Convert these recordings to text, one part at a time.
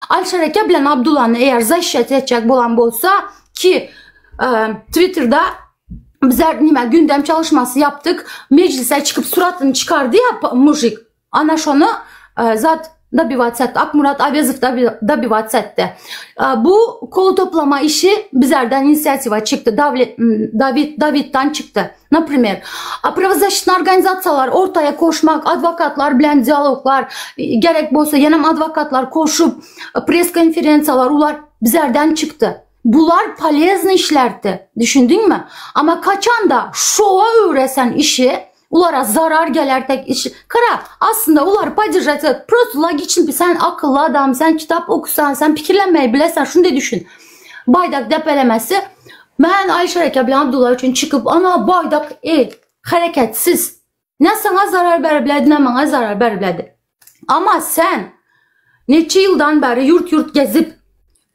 Alişer eke bilen Abdullany eger zaşşat etjek bolan bolsa ki Twitterda bizler nime gündem çalışması yaptık. Meclise çıkıp suratını çıkardı ya mujik. Ana şony zat dobivats etdi. Akmurat Awezow dobivats etdi. Bu kol toplama işi bizlerden inisiatiwa çykdy. Dawid Dawiddan çykdy. Naprimer, prawozasşitnyý organizasiýalar ortaya koşmak, adwokatlar bilen dialoglar, gerek bolsa ýenem adwokatlar koşup, press konferensiýalar ular bizlerden çykdy. Bular poleznyý işlerdi. Düşündiňmi? Ama kaçanda şowa öwresen işi, ulara zarar geler tek iş. Kara, aslynda ular podержать et, prosto logiçny sen akylly adam, sen kitap okusan, sen pikirlenmeyi bilesen, şunday düşün. Baýdak depelemesi Men Aýşe eke bilen Abdulla üçin çykyp, ana baýdak e, hereketsiz. Ne saňa zarar berip biledi, ne maňa zarar berip biledi. Ama sen neçe ýyldan bäri ýurt-ýurt gezip,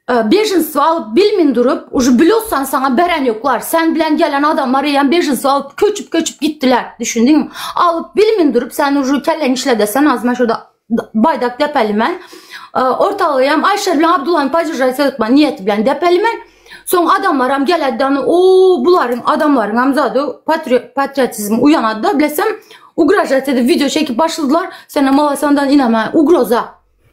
e, bejinstwo alyp bilmin durup, uje bilossan saňa beren ýoklar. Sen bilen gelen adamlar eýýäm bejinstwo alyp köçüp-köçüp gitdiler. Düşündiňmi? Alyp bilmin durup sen uje kelleň işledesen az men şurada baýdak depelimen. E, ortalygy hem Aýşe bilen Abdullany podержать etme niýeti bilen depelimen. Soň adamlaram geledi o bularyň adamlaryň hem zady patriotizm uýanady da bilesem ugražat edip video çekip başladylar. Sen malasandan ineme ugroza.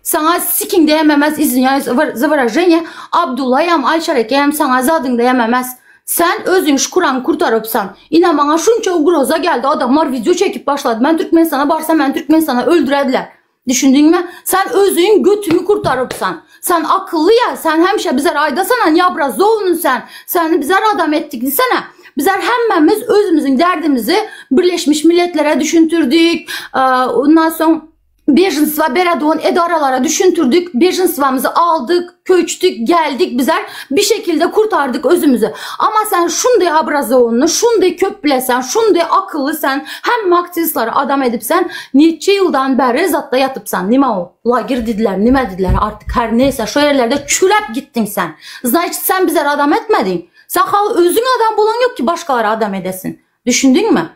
Saňa sikiň diýememez izwinyayus za wyraženie Abdullaýam Aýşar ekeýem saňa zadyň diýememez. Sen özüň şkuraňy kurtarypsan. Ine maňa şunça ugroza geldi adamlar video çekip başlady. Men Türkmenistana barsam meni Türkmenistana öldürediler. Düşündiňmi? Sen özüň götüňi kurtarypsan. Sen akylly ya sen hemşe bizer aýdasana neobrazownyý sen. Seni bizer adam etdik diýsene. Bizler hemmämiz özümiziň derdimizi Birleşmiş Milletlere düşüntirdik. Ondan soň Bejinstwa beredogan edaralara düşüntirdik, bejinstwamyzy aldyk, köçdük, geldik bizler bir şekilde kurtardyk özümizi. Ama sen şunday obrazovanny, şunday köp bilesen, şunday akylly sen, hemme aktiwistlary adam edip sen neçe ýyldan bäri zatda ýatypsan. Nime o? Lager didiler, nime didiler artık her neyse şo ýerlerde çürep gitdiň sen. Znaçit sen bizleri adam etmediň. Sen hal özüň adam bolan ýok ki başgalary adam edesin. Düşündiňmi?